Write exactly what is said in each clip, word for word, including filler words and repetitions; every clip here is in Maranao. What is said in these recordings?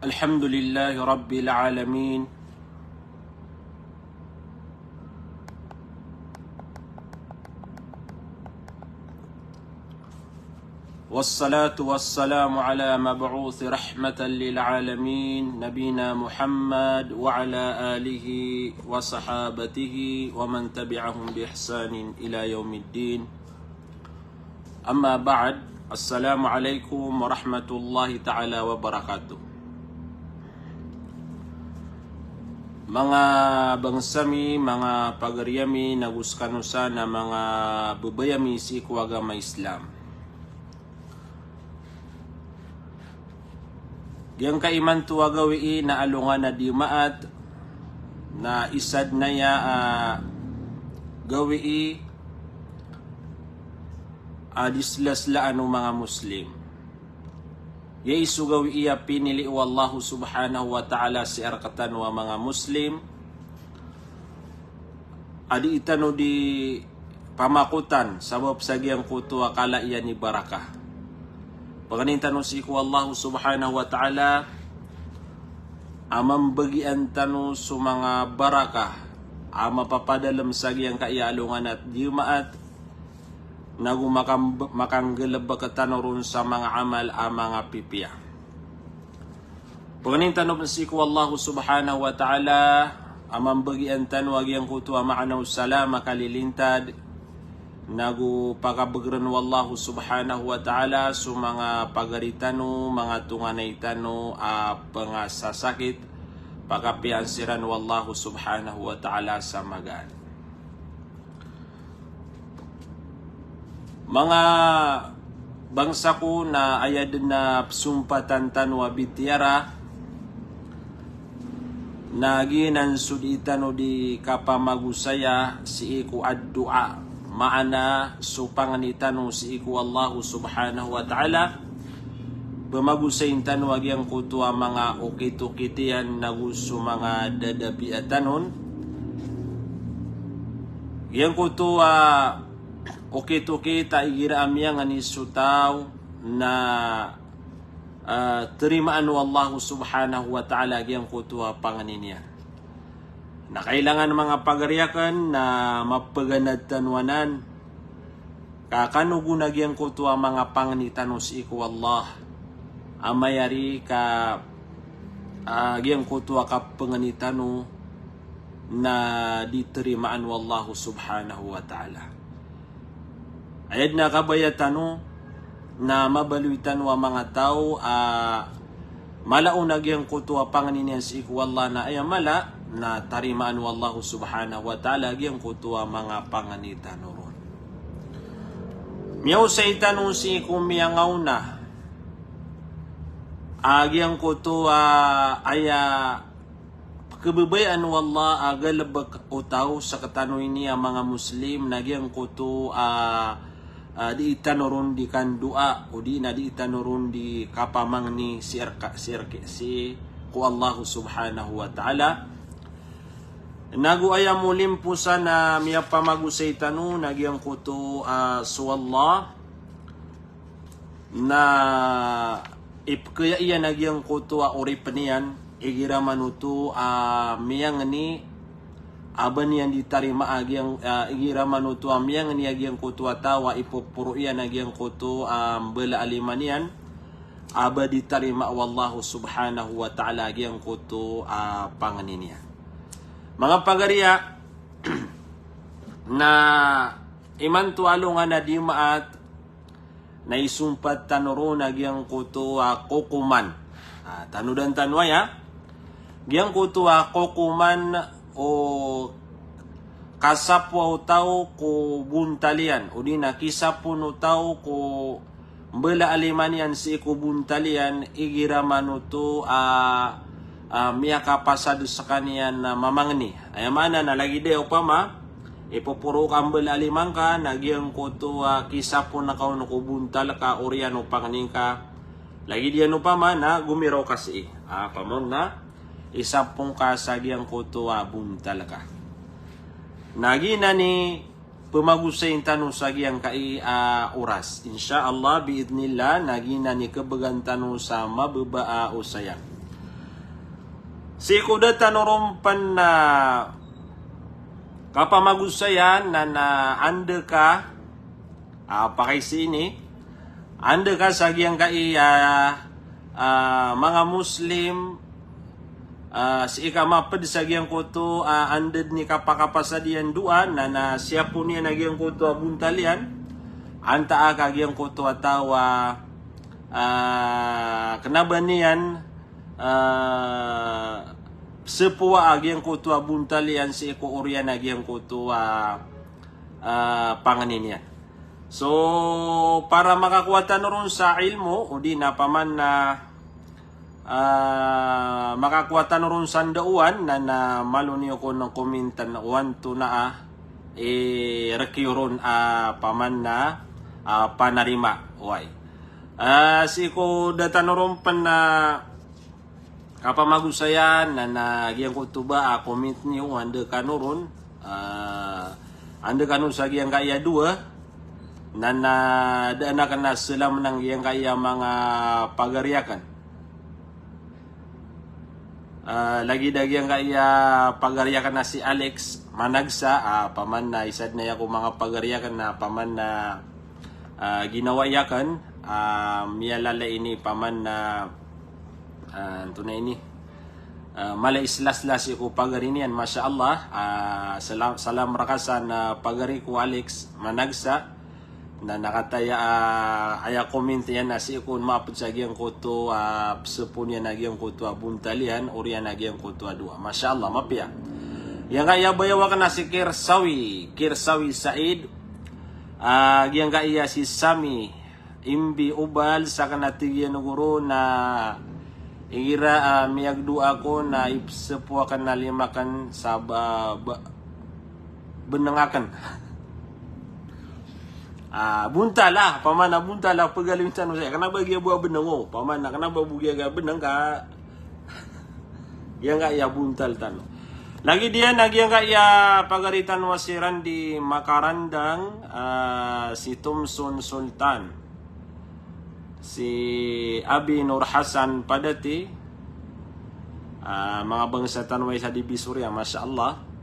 الحمد لله رب العالمين. والصلاة والسلام على مبعوث رحمة للعالمين نبينا محمد وعلى آله وصحابته ومن تبعهم بإحسان إلى يوم الدين. Amma ba'd, assalamu alaikum warahmatullahi ta'ala wabarakatuh. Manga bangsa mi, manga pagari ami, nago sekano san a manga babay ami sii ko agama Islam. Giyangkai imanto a gawii na alongan a Jumaat, na isa den aya a gawii a di slaslaan o manga Muslim. Giyai so gawii a pinili o Allahu subhanahu wa ta'ala sii rektano a manga Muslim a di tano di pamakotan, sabap sa giyangkoto a kala iyan i barakah. Pangnin tano sii ko Allahu subhanahu wa ta'ala a mambagian tano so manga barakah a mapapadalem sa giyangkai a alongan a Jumaat, nago makam-, makanggalebek tano ron sa manga amal a manga pipiya. Pangnin tano pen sii ko Allahu subhanahu wa ta'ala a mambagian tano a giyangkoto a maana o salam a kalilintad, nago pakabegeren o Allahu subhanahu wa ta'ala so manga pagari tano, manga tonganay tano a pengasasakit, pakapiyaan siran o Allahu subhanahu wa ta'ala sa magaan. Manga bangsa ko, na aya den a pesompatan tano a bitiyara, na giyanan so di tano di kapamagosaya sii ko addu'a, maana so pangni tano sii ko Allahu subhanahu wa ta'ala. Pemagosayin tano a giyangkoto a manga okit-okit iyan nago so manga dadabiatan on. Giyangkoto a okit-okit a igira a miyangni so taw na, ah, terimaan o Allahu subhanahu wa ta'ala giyangkoto a pangni niyan. Na kailangan manga pagari aken na mapeganad tano anan. Ka kano go na giyangkoto a manga pangni tano sii ko Allah a mayari ka, ah, giyangkoto a kapengni tano na di terimaan o Allahu subhanahu wa ta'ala. Aya den a kabaya tano na mabaloy tano a manga taw a mala on a giyangkoto a pangni niyan sii ko Allah, na aya mala na tarimaan o Allahu subhanahu wa ta'ala giyangkoto a manga pangni tano ron. Miyaosay tano sii ko miyangaona a giyangkoto a aya kebebayaan o Allah a galebek o taw sektano ini a manga Muslim, na giyangkoto a, a, di tano ron di kandoa, odi na di tano ron di kapamangni sii reka-, sii reka-, sii ko Allahu subhanahu wa ta'ala. Nago aya molimposan a miyapamagosay tano na giyangkoto a so Allah na ipekaya iyan a giyangkoto a oripen iyan, igira man oto a miyangni a ba niyan di tarima a giyang, a, igira man oto a miyangni a giyangkoto a taw a ipoporo iyan a giyangkoto a mbala a lima niyan a ba di tarima o Allahu subhanahu wa ta'ala a giyangkoto a pangni niyan. Manga pagari a, na imanto a alongan a Jumaat, na isompat tano ron a giyangkoto a kokoman. Ah, tanodan tano aya. Giyangkoto a kokoman o kasapoa o taw ko bontal iyan, odi na kisapon o taw ko mbala a lima niyan sii ko bontal iyan, igira man oto a, a, miyakapasad sekaniyan na mamangni. Aya maana na lagid aya opama, ipoporo ka mbala a lima ngka, na giyangkoto a kisapon ka on ko bontal ka, oriyan o pangni ngka. Lagid iyan opama na gomiraw ka sii. A, opama on na isapon ka sa giyangkoto a bontal ka. Na giyanan i pemagosayin tano sa giyangkai a oras. Insha Allah, bi'idhnillah, na giyanan i kebegan tano sa mababa a osayan. Sii ko da tano ron pen, ah, kapamagosayan na, na anda ka, ah, pakaisi ini, anda ka sa giyangkaya, ah, manga Muslim, ah, sii ka maped sa giyangkoto, ah, anda den i kapakapasad iyan doa, na, na siyapon iyan a giyangkoto a bontal iyan, antaa ka giyangkoto a taw a, ah, kena ba niyan ah, sepowa a giyangkoto a bontal iyan sii ko oriyan a giyangkoto a, ah, pangni niyan. So, para makakowa tano ron sa ilmo, odi na paman na, ah, makakowa tano ron sa ndaowan, na, na malo niyo kon kominten o antonaa i rek iyo ron a paman na, ah, panarima. Oway. Ah, sii ko da tano ron pen, ah, kapamagosayan na, na giyangkoto ba a comment niyo, anda kano ron, ah, anda kano sa giyangkaya doa, na, na da aken a selamenang giyangkaya manga pagari aken. Ah, lagid a giyangkaya pagari aken a si Alex Managsa, ah, paman na isa den aya ko manga pagari aken na paman na, ah, ginawai aken, ah, miyalala ini paman na, ah, antonaa ini, ah, mala i slasla sii ko pagari niyan, masha Allah, ah, salam, salam reka san, ah, pagari ko Alex Managsa, na, na kataya, ah, aya comment iyan na sii kon maped sa giyangkoto, ah, pesepoon iyan a giyangkoto a bontal iyan, oriyan a giyangkoto a doa. Masha Allah, mapiya. Giyangkaya bayaw aken a si Kirsawi, Kirsawi Said, ah, giyangkaya si Sami, Imbi Obal, saken a tig iyan goro na igira, ah, miyagdoa ako na ipesepo aken a lima aken sa ba, ba, beneng aken. Ah, bontal a, paman na bontal a pegalin tano saya. Kena ba giya bo a beneng o, paman na kena ba bo giya ga beneng ka, giyangkaya bontal tano. Lagid iyan a giyangkaya pagari tano a si Randi Makarandang, ah, si Thomson Sultan, si Abi Nur Hasan Padati, ah, manga bangsa tano a isa di Bisoria, masha Allah.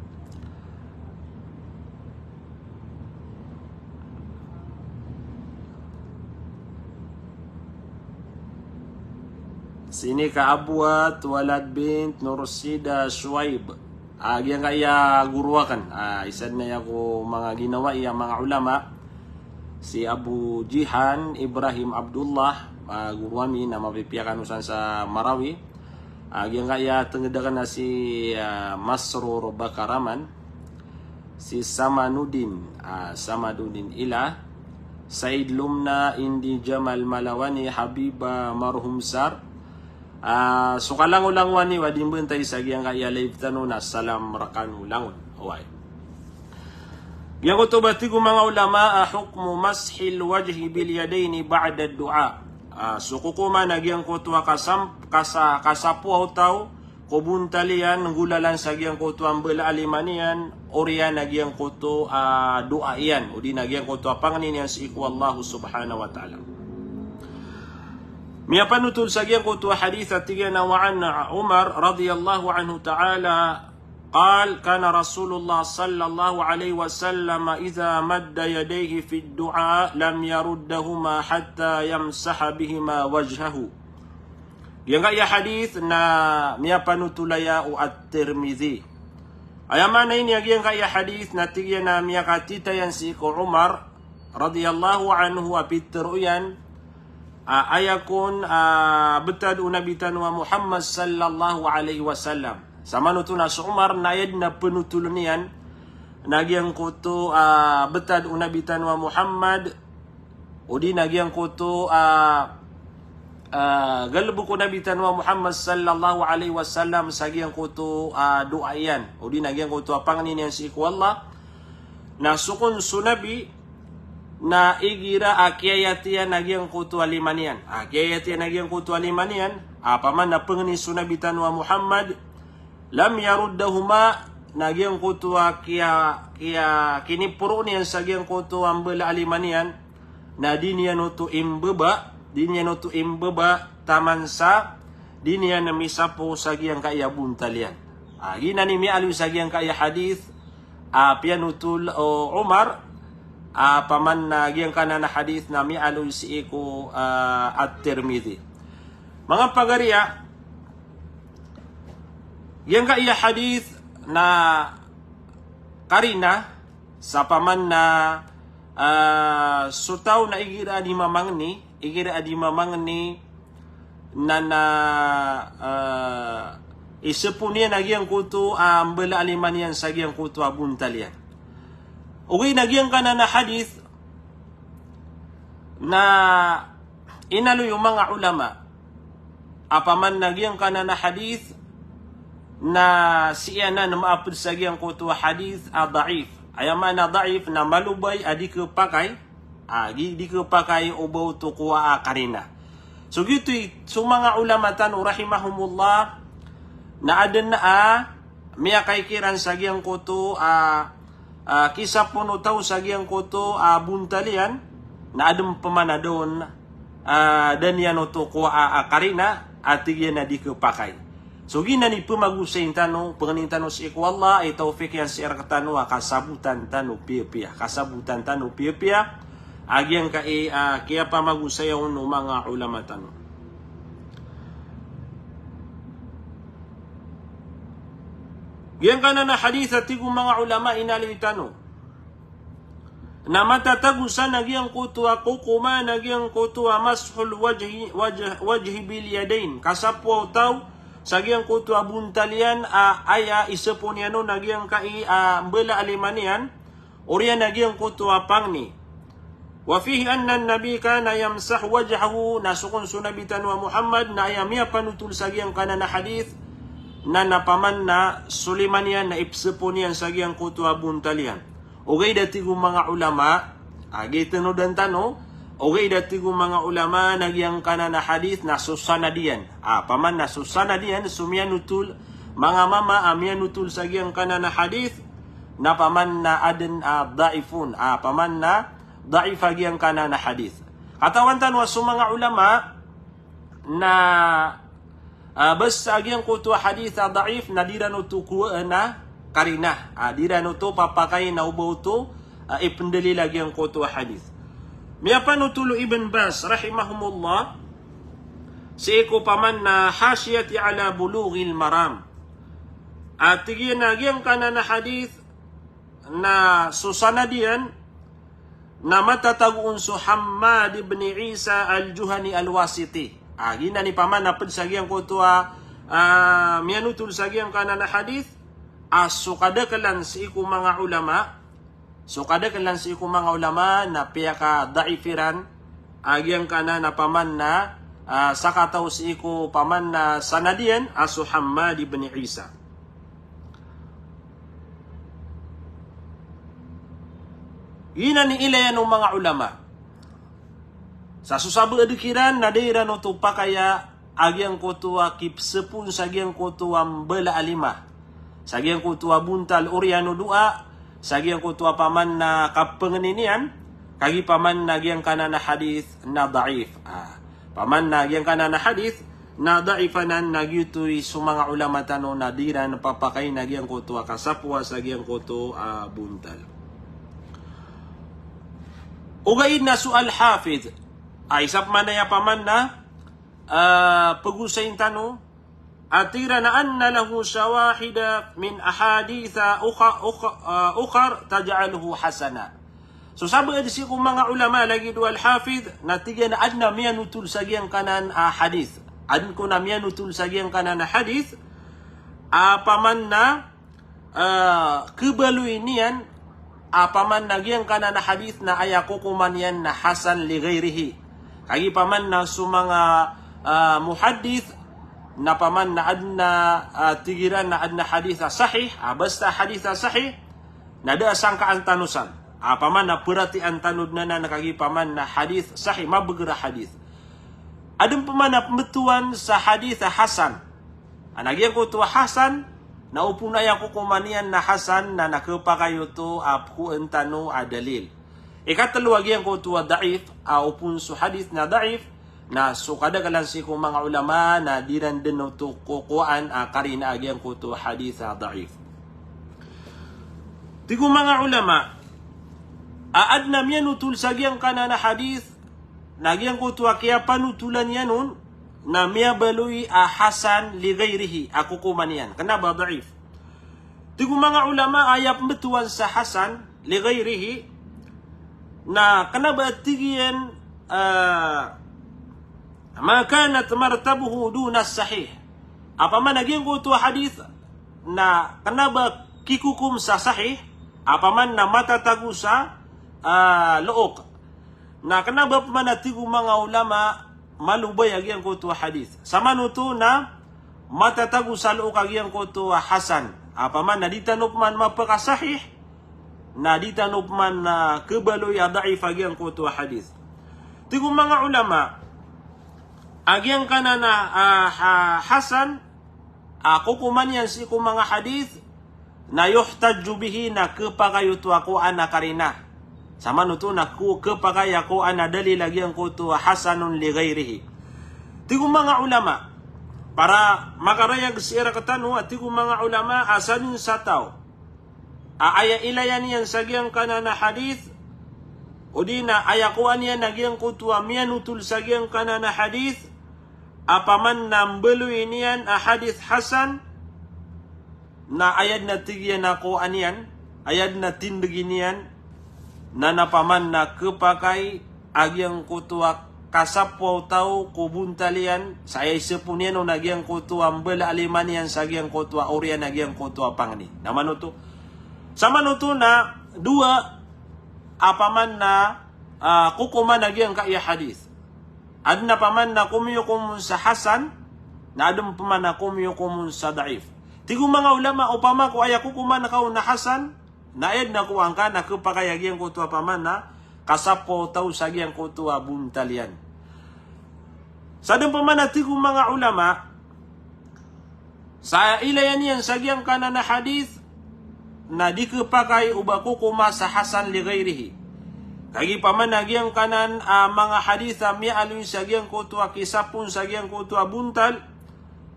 Sini ka Abuat Walad bint Nursida Shuaib. Ah, giyangkaya goro aken. Ah, isa den aya ko manga ginawai a manga ulama. Si Abu Jihan Ibrahim Abdullah, ah, goro ami na mapipiya kano san sa Marawi. Ah, giyangkaya tenged aken a si, ah, Masrur Bakaraman, si Samanudin, ah, Samanudin Ila, Said Lumna, Indi Jamal Malawani, Habiba Marhumsar, ah, so kalangolangowan iyo a di mbentay sa giyangkaya live tano na salam rekano langon. Oway. Giyangkoto ba tig o manga ulama a hukmu mashil wajhi bil yadayni ba'da du'a. Ah, so kokoman a giyangkoto a kasam-, kasa-, kasapoa o taw ko bontal iyan, nggolalan sa giyangkoto a mbala a lima niyan, oriyan a giyangkoto a doa iyan, odi na giyangkoto a pangni niyan sii ko Allah subhanahu wa ta'ala. Miyapanotol sa giyangkoto a hadith a tig iyan a wa an Umar radiyallahu anhu ta'ala, qal, kana Rasulullah sallallahu alaihi wasallam idha madda yadayhi fid du'a lam yaruddahuma hatta yamsaha bihima wajhahu. Giyangkaya hadith na miyapanotol aya o At-Tirmidhi. Aya maana ini a giyangkaya hadith na tig iyan a miyakatitayan sii ko Umar radiyallahu anhu a pitharo iyan a, aya kon, a, betad o Nabi tano a Muhammad sallallahu alaihi wasallam. Samanoto na so Umar na aya den a penotoln iyan na giyangkoto a betad o Nabi tano a Muhammad, odi na giyangkoto a, a, galebek o Nabi tano a Muhammad sallallahu alaihi wasallam sa giyangkoto a doa iyan, odi na giyangkoto a pangni niyan sii ko Allah. Na so kon so Nabi na igira a kiyayat iyan a giyangkoto a lima niyan. A kiyayat iyan a giyangkoto a lima niyan, a paman na pengni so Nabi tano a Muhammad, lam yaruddahuma, na giyangkoto a kiya-, kiya-, kiniporo niyan sa giyangkoto a mbala a lima niyan, na di niyan oto imbeba, di niyan oto imbeba taman sa di niyan misapo sa giyangkaya bontal iyan. Ah, giyanan i miyaaloy sa giyangkaya hadith, ah, piyanotol o Umar, ah, paman na giyangkanan a hadith na miyaaloy sii ko, ah, At-Tirmidhi. Manga pagariya, giyangkaya hadith na karina, sa paman na, ah, so taw na igira a di mamangni, igira a di mamangni, na, na, ah, isapon iyan a giyangkoto a mbala a lima niyan sa giyangkoto a bontal iyan. Ogaid na giyangkanan a hadith na inaloy o manga ulama a paman na giyangkanan a hadith na sii anan maapd sa giyangkoto a hadith a daif. Aya maana daif na malobay a di khapakay, a, di, di khapakay o ba oto kowaa a karina. So giyoto i so manga ulama tano rahimahumullah na adn a miyakaiki ran sa giyangkoto a, ah, kisapon o taw sa giyangkoto a bontal iyan, na adn pman a da on, ah, da niyan oto kowaa a karina a tig iyan a di khapakay. So giyanan i pmagosayn tano, pangnin tano sii ko Allah i tawfik iyan sii rktano a kasabotan tano piyapiya, kasabotan tano piyapiya a giyangkai a kiyapamagosaya on o manga ulama tano. Giyangkanan a hadith a tig o manga ulama inaloy tano na matatago san a giyangkoto a kokoman a giyangkoto a mashul wajhi, wajh-, wajhi bil yadayn. Kasapoa o taw sa giyangkoto a bontal iyan a aya isapon iyan on a giyangkai a mbala a lima niyan, oriyan a giyangkoto a pangni. Wa fihi anna an-nabi kana yamsahu wajhahu, na so kon so Nabi tano a Muhammad na aya miyapanotol sa giyangkanan a hadith na, na paman na so lima niyan na ipsapon iyan sa giyangkoto a bontal iyan. Ogaid a tig o manga ulama, a, giya i tanodan tano, ogaid a tig o manga ulama na giyangkanan a hadith na so sanad iyan. A, paman na so sanad iyan, so miyanotol, manga mama a miyanotol sa giyangkanan a hadith, na paman na adn a daifon, a, paman na daif a giyangkanan a hadith. Katawan tano a so manga ulama na, ah, basta a giyangkoto a hadith a daif na di ran oto kowaan a karina. Ah, di ran oto papakayn a o ba oto, ah, ipndalil a giyangkoto a hadith. Miyapanotol o Ibn Baz rahimahumullah sii ko paman na Hashiyati ala Bulughil Maram. Ah, tig iyan a giyangkanan a hadith na so sanad iyan na matatago on so Hammad ibn Isa al-Juhani al-Wasiti. Ah, giyanan i paman a pd sa giyangkoto a, ah, miyanotol sa giyangkanan a hadith, a so kadaklan sii ko manga ulama, so kadaklan sii ko manga ulama na piyakadaif iran a giyangkanan a paman na, ah, sakataw sii ko paman na sanad iyan a so Hammad ibn Isa. Giyanan i ilayan o manga ulama. Sa so sabaad kiran na da iran oto pakaya a giyangkoto a kipsapon sa giyangkoto a mbala a lima. Sa giyangkoto a bontal oriyan o doa, sa giyangkoto a paman na kapangnin iyan, kagiya paman na giyangkanan a hadith na daif. Ah, paman na giyangkanan a hadith na daif anan na giyoto i so manga ulama tano na di iran papakayn a giyangkoto a kasapoa sa giyangkoto a bontal. Ogaid na so Al-Hafidh, a, isa pman aya paman na, ah, pagosayn tano, a tig iran a anna lahu shawahida min ahaditha ukha-, ukha-, ah, ukhar taj'aluhu hasana. So sabaad sii ko manga ulama lagid o Al-Hafidh na tig iyan a adn a miyanotol sa giyangkanan a hadith. Adn kon a miyanotol sa giyangkanan a hadith a paman na, ah, khabaloy niyan a paman na giyangkanan a hadith na aya kokoman iyan na hasan li ghayrihi. Kagiya paman na so manga, ah, muhaddith na paman na adn a, ah, tig iran na adn a hadith a sahih, ah, basta hadith a sahih, na da a sangkaan tano san. Ah, paman na paratiyayaan tano dn anan kagiya paman na hadith sahih, mabagr a hadith. Adn pman a pmbtowan sa hadith a hasan. Ana giyangkoto a hasan, na opama aya kokoman iyan na hasan na, na khapakay oto a pkowaan tano a dalil. Ikatlo a giyangkoto a daif, a opama so hadith na daif, Na so kadaklan sii ko manga ulama na di ran dn oto kokowaan a karina a giyangkoto a hadith a daif. Tig o manga ulama a adn a miyanotol sa giyangkanan a hadith na giyangkoto a kiyapanotolan iyan on na miyabaloy a hasan li ghayrihi a kokoman iyan, kna ba daif. Tig o manga ulama a aya pmbtowan sa hasan li ghayrihi na kna ba tig iyan, ah, ma kanat martabuhu duna sahih. Opama na giyangkoto a hadith na kna ba kikokom sa sahih, opama na matatago sa, ah, look. Na kna ba pman a tig o manga ulama malobay a giyangkoto a hadith. Samanoto na matatago sa look a giyangkoto a hasan. Opama na di tano pman mapakasahih, na di tano pman na khabaloy a daif a giyangkoto a hadith. Tig o manga ulama a giyangkanan a, ah, ha-, hasan a kokoman iyan sii ko manga hadith, na yuhtajju bihi, na khapakay oto a kowaan a karina. Samanoto na ko-, khapakay a kowaan a dalil a giyangkoto a hasanun li ghayrihi. Tig o manga ulama, para makarayag sii rktano, a tig o manga ulama a sadn sa taw a aya ilayan iyan sa giyangkanan a hadith, odi na aya kowaan iyan a giyangkoto a miyanotol sa giyangkanan a hadith, opama na mbaloy niyan a hadith hasan, na aya dn a tig iyan a kowaan iyan, aya dn a tindg iyan, na opama na khapakay a giyangkoto a kasapotaw ko bontal iyan, sa aya isapo niyan on a giyangkoto a mbala a lima niyan sa giyangkoto a oriyan a giyangkoto a pangni. Na manoto. Samanoto na dowa, opama na, ah, kokoman a giyangkaya hadith. Adn a opama na komiyokom on sa hasan, na adn pman a komiyokom on sa daif. Tig o manga ulama, opama ko aya kokoman ka on na hasan, na aya dn a kowaan ka na khapakay a giyangkoto a opama na kasapotaw sa giyangkoto a bontal iyan. Sadn pman a tig o manga ulama, sa ilayan iyan sa giyangkanan a hadith, na di khapakay o ba kokoma sa hasan li ghayrihi. Kagiya opama na giyangkanan a manga hadith a miyaaloy sa giyangkoto a kisapon sa giyangkoto a bontal,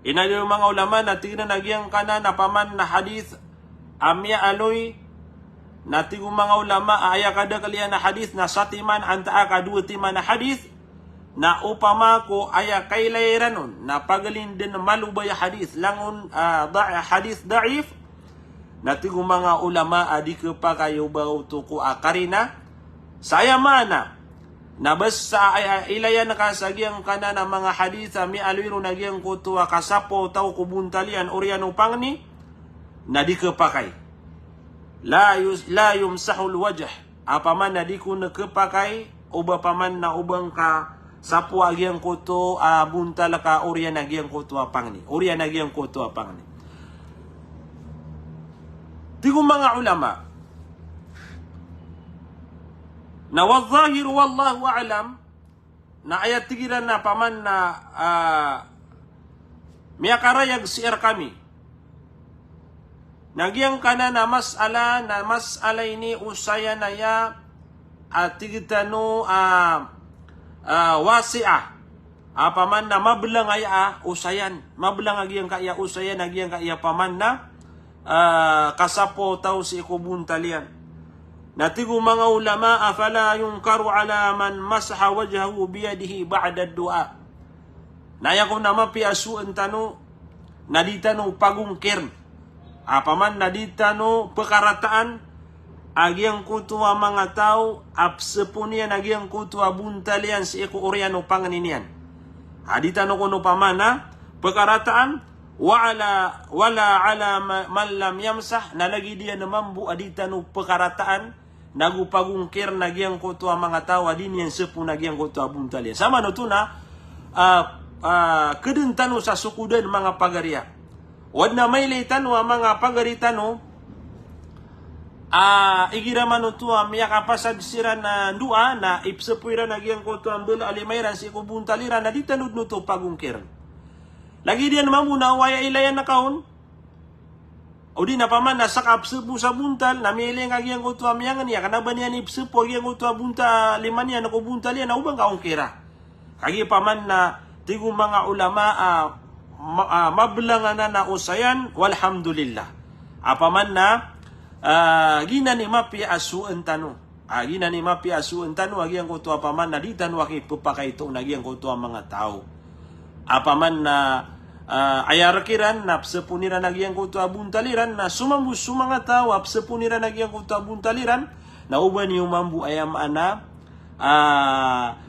inaloy o manga ulama na tig iran a giyangkanan a opama na hadith a miyaaloy, na tig o manga ulama a aya kadakl iyan a hadith na satiman antaa ka dowa timan a hadith, na opama ko aya kailay ran on na pagalin dn malobay a hadith, langon, ah, da-, hadith daif, na tig o manga ulama a di khapakay o ba oto ko a karina. Sa aya maana na basta a aya ilayan ka sa giyangkanan a manga hadith a miyaaloy ron a giyangkoto a kasapotaw ko bontal iyan oriyan o pangni, na di khapakay. La yus-, la yumsahul wajh. Opama na di kon khapakay o ba opama na o ba ngka sapoa giyangkoto a bontal ka oriyan a giyangkoto a pangni. Oriyan a giyangkoto a pangni. Tig o manga ulama. Na wadh-dhahiru wallahu a'lam, na aya tig iran na opama na, ah, miyakarayag sii rkami. Na giyangkanan a masala, na masala ini osayan aya, ah, tig tano, ah, ah, wasi'ah. Opama na mablang aya, ah, osayan. Mablang a giyangkaya osayan, a giyangkaya opama na, ah, kasapotaw sii ko bontal iyan. Na tig o manga ulama, afala yunkaru ala man masaha wajhahu biyadihi ba'da ad-du'a. Na aya kon a mapiya a sowaan tano, na di tano pagongkirn. Opama na di tano pkarataan a giyangkoto a manga taw a psapon iyan a giyangkoto a bontal iyan sii ko oriyan o pangni niyan. A di tano kon opama na pkarataan, wa ala, wala ala ma-, man lam yamsah, na lagid iyan mambo a di tano pkarataan nago pagongkirn a giyangkoto a manga taw a di niyan sapon a giyangkoto a bontal iyan. Samanoto na, ah, ah, khadn tano sa sokodan manga pagariya. O adn a mailay tano a manga pagari tano, ah, igira manoto a miyakapasad siran a ndoa, na ipsapo iran a giyangkoto a mbala a lima iran sii ko bontal iran, na di tano dn oto pagongkirn. Lagid iyan mambo na o aya ilayan ka on, odi na opama na ska psapo sa bontal, na miyailay ngka giyangkoto a miyangni, a kna ba niyan ipsapo a giyangkoto a bontal, lima niyan ko bontal iyan, na o ba ngka ongkira. Kagiya paman na tig o manga ulama a ma-, a mablang anan a osayan, walhamdulillah. A paman na, a, giyanan i mapiya a soen tano. A giyanan i mapiya a soen tano a giyangkoto a paman na di tano aki pepakaito na giyangkoto a manga taw. A paman na, a, aya rek iran na pesepon iran a giyangkoto a bontal iran na so mambo so manga taw a pesepon iran a giyangkoto a bontal iran na oba niyo mambo aya maana a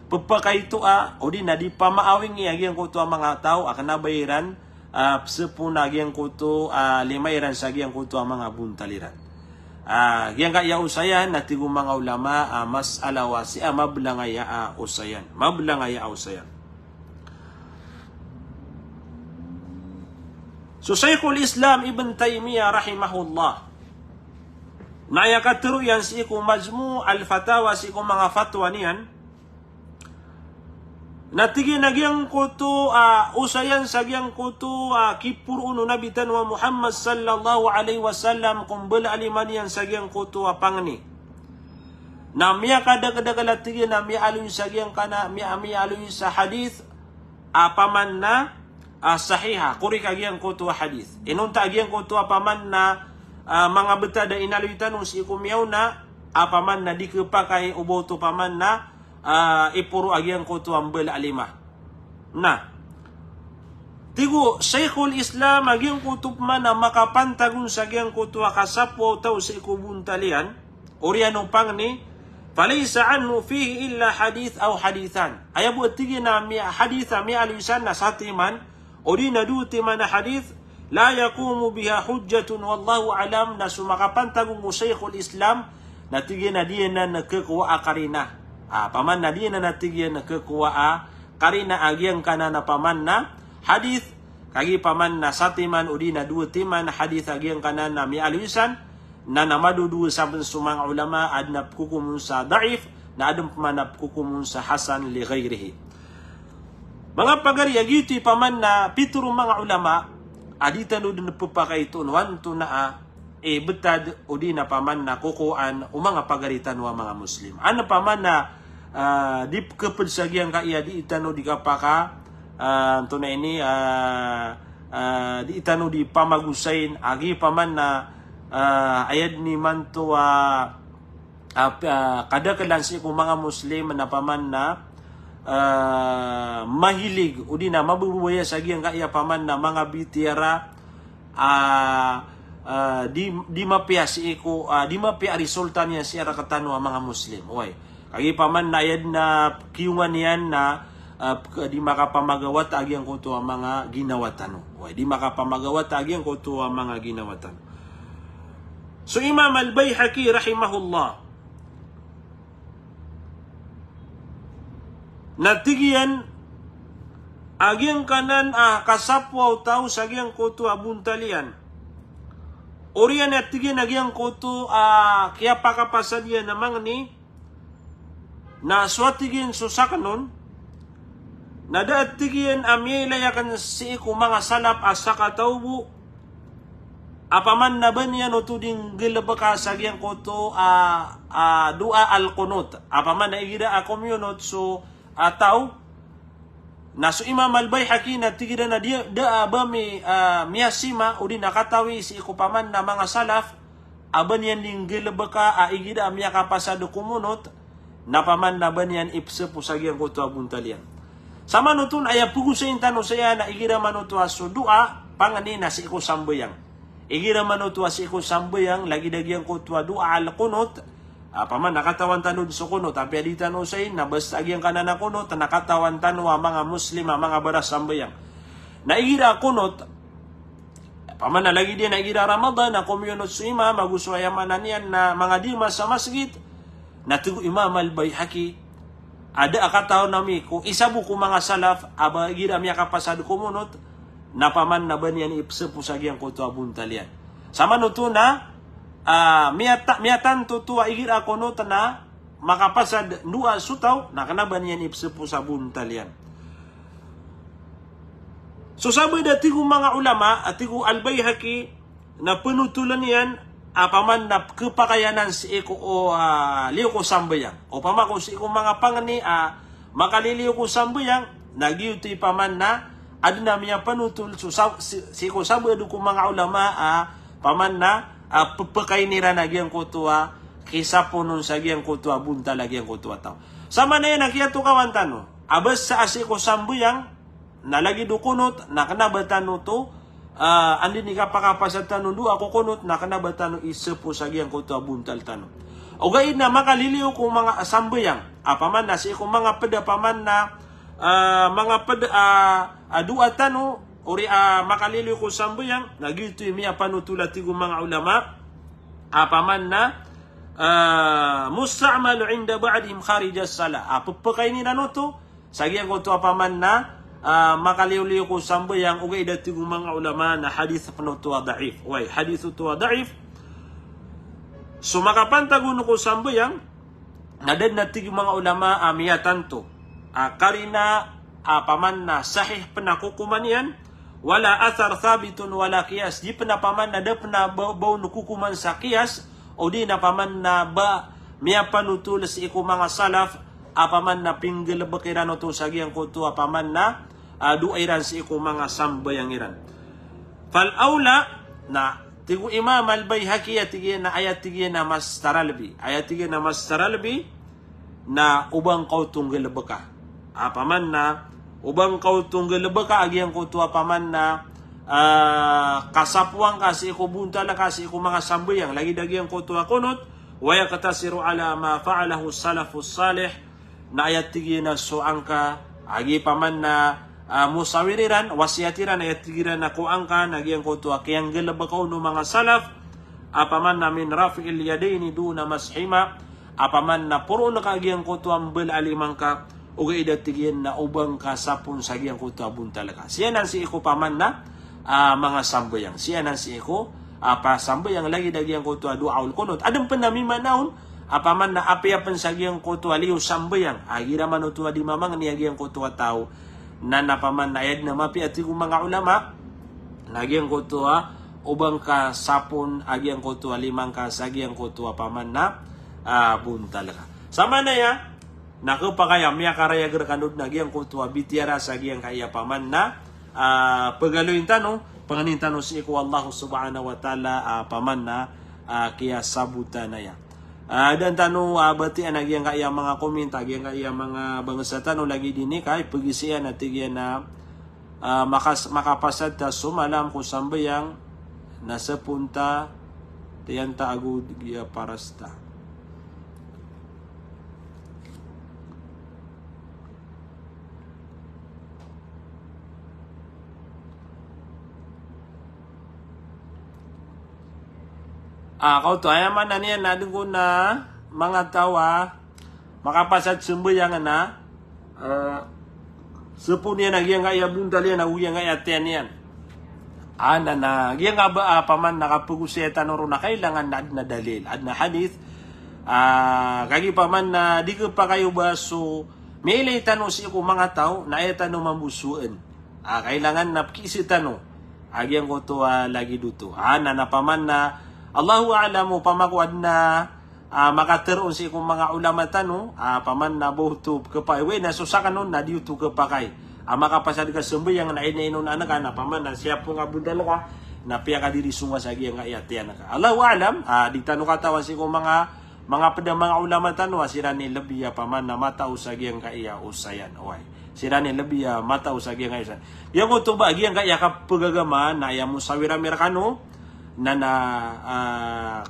pepakaito a, odi na di pamaawingi a giyangkoto a manga taw a kena ba iran a pesepon a giyangkoto a lima iran sa giyangkoto a manga bontal iran. A giyangkai a osayan na tig o manga ulama a masala wasi a mablang aya a osayan. Mablang aya a osayan. So Shaykhul Islam Ibn Taymiyyah rahimahullah, na aya katero iyan sii ko Majmu' al-Fatawa, sii ko manga fatwa niyan, na tig iyan a giyangkoto a osayan sa giyangkoto a kiporoon o Nabi tano a Muhammad sallallahu alaihi wasallam ko mbala a lima niyan sa giyangkoto a pangni na miyakadakdakel a tig iyan a miyaaloy sa giyangkana, miya-, miyaaloy sa hadith a paman na, a, sahiha, korek a giyangkoto a hadith. Inonta a giyangkoto a paman na, a, manga betad a inaloy tano sii ko miyaona, a paman na di kepakay o ba oto paman na, a, iporo a giyangkoto a mbala a lima. Na tig o Shaykhul Islam a giyangkoto paman a makapantag on sa giyangkoto a kasapoa o taw sii ko bontal iyan, oriyan o pangni, falaysa anhu fihi illa hadith aw hadithan. Aya bo a tig iyan a miya-, hadith a miyaaloy san na satiman, odi na dowa timan a hadith, la yaqumu biha hujjatun wallahu a'lam, na so makapantag on ko Shaykhul Islam, na tig iyan a di anan kekowa a karina. A, paman na di anan a tig iyan kekowa a karina a giyangkanan a paman na hadith, kagiya paman na satiman odi na dowa timan a hadith a giyangkanan a miyaaloy san, na na madodowa saben so manga ulama, aden a pekokomon sa daif, na aden peman a pekokomon sa hasan li ghairihi. Manga pagari a giyoto i paman na pitero o manga ulama, a di tano den pepakaitoon o antonaa i betad odi na paman na kokowaan o manga pagari tano a manga Muslim. An paman na, a, di pekeped sa giyangkai a di tano di kapaka, a, antonaa ini, a, a, di tano di pamagosayin, a giya paman na, a, aya den imanto a, a, p-, a, kadakelan sii ko manga Muslim na paman na, a, mahilig, odi na mabebebaya sa giyangkai a paman na manga bitiyara, a, a, di, di mapiya sii ko, a, di mapiya a resulta niyan sii rektano a manga Muslim. Oway. Kagiya paman na aya den a kiyongan iyan na, a, p-, di makapamagawata a giyangkoto a manga ginawa tano. Oway, di makapamagawata a giyangkoto a manga ginawa tano. So Imam Al-Baihaqi rahimahullah, na tig iyan a giyangkanan a kasapoa o taw sa giyangkoto a bontal iyan, oriyan a tig iyan a giyangkoto a kiyapakapasad iyan a mangni, na so a tig iyan so saken on, na da a tig iyan a miyailay aken sii ko manga salaf a sakataw bo, a paman na ba niyan oto di nggalebeka sa giyangkoto a, a, doa al-qunut. A paman na igira a komiyonot so, a, taw, na so Imam Al-Baihaqi na tig iran a di, da a ba mi, a, miyasima, odi na katawi sii ko paman na manga salaf, a ba niyan di nggalebeka a igira a miyakapasad o komonot, na paman na ba niyan ipsepo sa giyangkoto a bontal iyan. Samanoto na aya pegosayin tano saya na igira manoto a so doa, pangni na sii ko sambayang. Igira manoto a sii ko sambayang, lagid a giyangkoto a doa al-qunut, a paman na katawan tano den so qunut, apiya di tano osayin, na basta a giyangkanan a qunut, na katawan tano a manga Muslim, a manga barasambayang. Na igira qunut, paman na lagid iyan a igira Ramadan, na komiyonot so imam, ago so aya maana niyan na manga dima sa masgit, na tig o Imam Al-Baihaqi, a da a katawan ami ko isa bo ko manga salaf, a ba igira miyakapasad komonot, na paman na ba niyan ipsepo sa giyangkoto a bontal iyan. Samanoto na, a, miyata-, miyatanto oto a igira qunut na makapasad doa so taw, na kena ba niyan ipsepo sa bontal iyan. So sabaad a tig o manga ulama, a tig o Al-Baihaqi, na penotolen iyan a paman na kepakay anan sii ko, o, a, liyo ko sambayang. Opama ko sii ko manga pangni a Makaliliyo ko sambayang, na giyoto i paman na adn a miyapanotol so sa-, si-, sii ko sabaad ko manga ulama a paman na, a, pphakaini ran a giyangkoto a kisapon on sa giyangkoto a bontal a giyangkoto a taw. Samanaya na kiyatokawan tano a basa a sii ko sambayang, na lagid o qunut, na kna ba tano oto, a, anda i kapakapasad tano dowa ko qunut, na kna ba tano isapo sa giyangkoto a bontal tano. Ogaid na makaliliyo ko manga sambayang, a paman na sii ko manga pd a paman na, a, manga pd a, a, dowa tano, ori a makaliliyo ko sambayang, na giyoto i miyapanotol a tig o manga ulama, a paman na, a, musta'malu inda ba'dihim kharija salah. A, pphakaini ran oto, sa giyangkoto a paman na, a, makaliyoliyo ko sambayang, ogaid a tig o manga ulama na hadith pn oto a da'if. Oway, hadith oto a da'if. So makapantag on ko sambayang, na da dn a tig o manga ulama a miyatanto a karina a paman na sahih pn a kokoman iyan, wala athar thabitun wala qiyas. Di pn a paman na da pn a ba-, ba on kokoman sa qiyas, odi na paman na ba miyapanotol sii ko manga salaf, a paman na pinggalbk iran oto sa giyangkoto a paman na, a, dowa iran sii ko manga sambayang iran. Fal awla, na tig o Imam Al-Baihaqi a tig iyan a aya tig iyan a mas taralbi. Aya tig iyan a mas taralbi, na o ba ngka oto nggalbka. A paman na, o ba ngka oto nggalbka a giyangkoto a paman na, a, kasapoan ka sii ko bontal ka sii ko manga sambayang, lagid a giyangkoto a qunut, wa yaqtasiru ala ma fa'alahu salafus salih, na aya tig iyan a so angka, a giya paman na, a, mosawir iran, wasiyat iran, aya tig iran a ko angka, na giyangkoto a kiyanggalbka on o manga salaf, a paman na min raf'il yadayni duna mashihima, a paman na poroon ka giyangkoto a mbala a lima ngka, ogaid a tig iyan na o ba ngka sapon sa giyangkoto a bontal ka. Sii anan sii ko paman na, a, manga sambayang. Sii anan sii ko, a, pasambayang lagid a giyangkoto a du'aul qunut. Adn pn a mimaana on, a paman na apiya pn sa giyangkoto a liyo sambayang. A igira man oto a di mamangni a giyangkoto a taw. Na na paman na aya dn a mapiya tig o manga ulama, na giyangkoto a o ba ngka sapon a giyangkoto a lima ngka sa giyangkoto a paman na, a, bontal ka. Samanaya, na khapakay a miyakarayag rkano dn a giyangkoto a bitiyara sa giyangkaya paman na, a, pagaloyin tano, pangnin tano sii ko Allah subhanahu wa ta'ala, a, paman na, a, kiyasabotan aya. A, da tano, a, batiya a giyangkaya manga comment, a giyangkaya manga bangsa tano lagid ini ka, ipagisiya na tig iyan a, a, makas-, makapasad ta so malam ko sambayang, na sapon ta, tiyan ta ago giya paras ta. A, kaoto, aya maana niyan na adn kon a manga taw a makapasad sambayang na, a, sapon iyan a giyangkaya bontal iyan ago giyangkaya tiyan iyan. A, na, na giyangkaya ba, a, paman na kapagosaya tano ron na kailangan na adn a dalil, adn a hadith. A, kagiya paman na di khapakay o ba so miyailay tano sii ko manga taw na aya tano mambo sowaan. A, kailangan na pkiisa tano a giyangkoto a lagid oto. A, na, na paman na, Allahu a'lam, opama ko adn a, a, makatero on sii ko manga ulama tano, a, paman na ba oto khapakay. Oway, na so sakn on na di oto khapakay. A, makapasad ka sambayang na ino-ino na anka, na paman na siyapon a bontal ka, na piyakadiri so nga sa giyangkaya tiyan ka. Allahu a'lam, a, di tano katawan sii ko manga manga pd a manga ulama tano a siran i lbi a paman na matao sa giyangkaya osayan. Oway. Siran i lbi a matao sa giyangkaya osayan. Giyangkoto ba, giyangkaya kapagagama na aya mosawir ami rkano, na, na, a,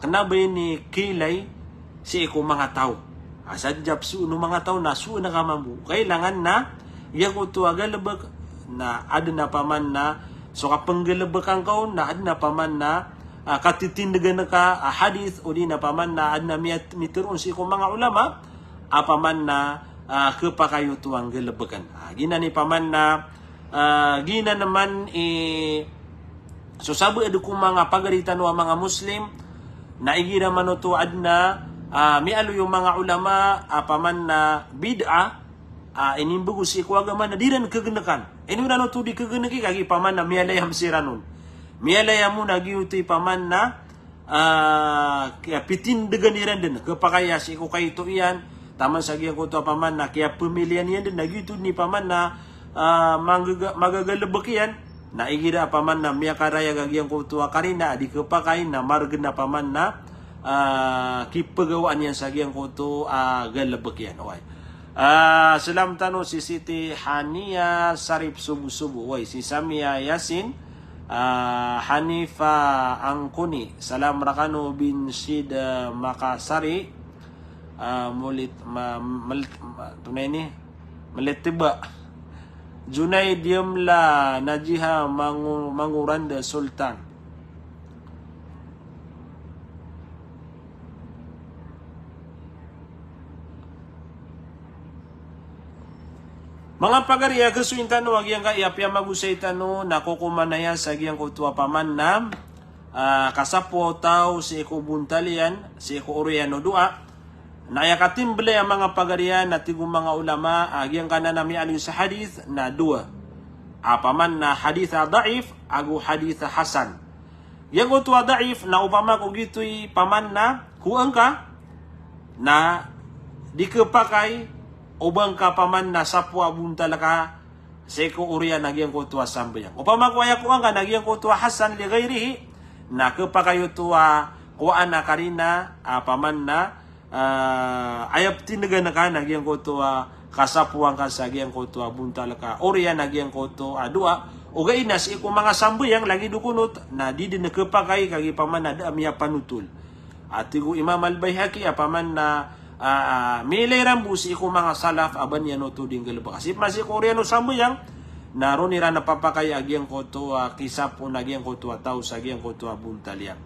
kna ba ini kiilay sii ko manga taw. A, sadn a psoon o manga taw na sowaan ka mambo. Kailangan na giyangkoto a galbk na adn a paman na so kapnggalbkan ka on na adn a paman na, a, katitindgan ka a hadith, odi na paman na adn a miyat-, mitero on sii ko manga ulama a paman na, a, khapakay oto a nggalbkn. A, giyanan i paman na, a, giyanan man i so sabaad ko manga pagari tano a manga Muslim, na igira man oto adn a, a, miyaaloy o manga ulama a paman na bid'ah, a, inimbgo sii ko agama na di ran khagnkan. Ino iran oto di khagnki kagiya paman na miyalayam siran on. Miyalayam on a giyoto i paman na, a, kiyapitindgan iran dn. Khapakay a sii ko kaito iyan, Taman sa giyangkoto a paman na kiyapamiliyan iyan dn a giyoto dn i paman na, ah, magaga-, magagalbk iyan. Na igira a paman na miyakarayag a giyangkoto a karina a di khapakay na margn a paman na, ah, kipagawaan iyan sa giyangkoto a galbk iyan. Oway. Ah, salam tano si Siti Hania Sarip Subu-Subu. Oway, si Samia Yasin, ah, Hanifa Angkuni. Salam rakano bin Sid, ah, Makasari. Ah, mulit, ma-, mel-, ma-, tunay ni, malitba. Junaid Yamla Najiha Mangu-, Manguranda Sultan. Manga pagari a, kasoyin tano a giyangkai a piyamagosay tano na kokoman aya sa giyangkoto a paman na, ah, kasapoa o taw sii ko bontal iyan, sii ko oriyan o doa. Na aya katimbl aya manga pagari a na tig o manga ulama, ah, giyangkanan a miyaaloy sa hadith na dowa. A paman na hadith a daif, ago hadith a hasan. Giyangkoto a daif na opama ko giyoto i paman na kowaan ka, na di khapakay o ba ngka paman na sapoa bontal ka sii ko oriyan a giyangkoto a sambayang. Opama ko aya kowaan ka na giyangkoto a hasan li ghairihi, na khapakay oto a kowaan a karina a paman na, ah, aya ptindgan ka na giyangkoto a kasapoan ka sa giyangkoto a bontal ka oriyan a giyangkoto a doa. Ogaid na sii ko manga sambayang lagid o qunut na di dn khapakay kagiya paman na da a miyapanotol. A tig o Imam Al-Baihaqi a paman na, ah, ah, miilay rambo sii ko manga salaf a ba niyan oto dii nggalbka. Sii pman sii ko oriyan o sambayang, na roo iran a papakay a giyangkoto a kisapoon a giyangkoto a taw sa giyangkoto a bontal iyan.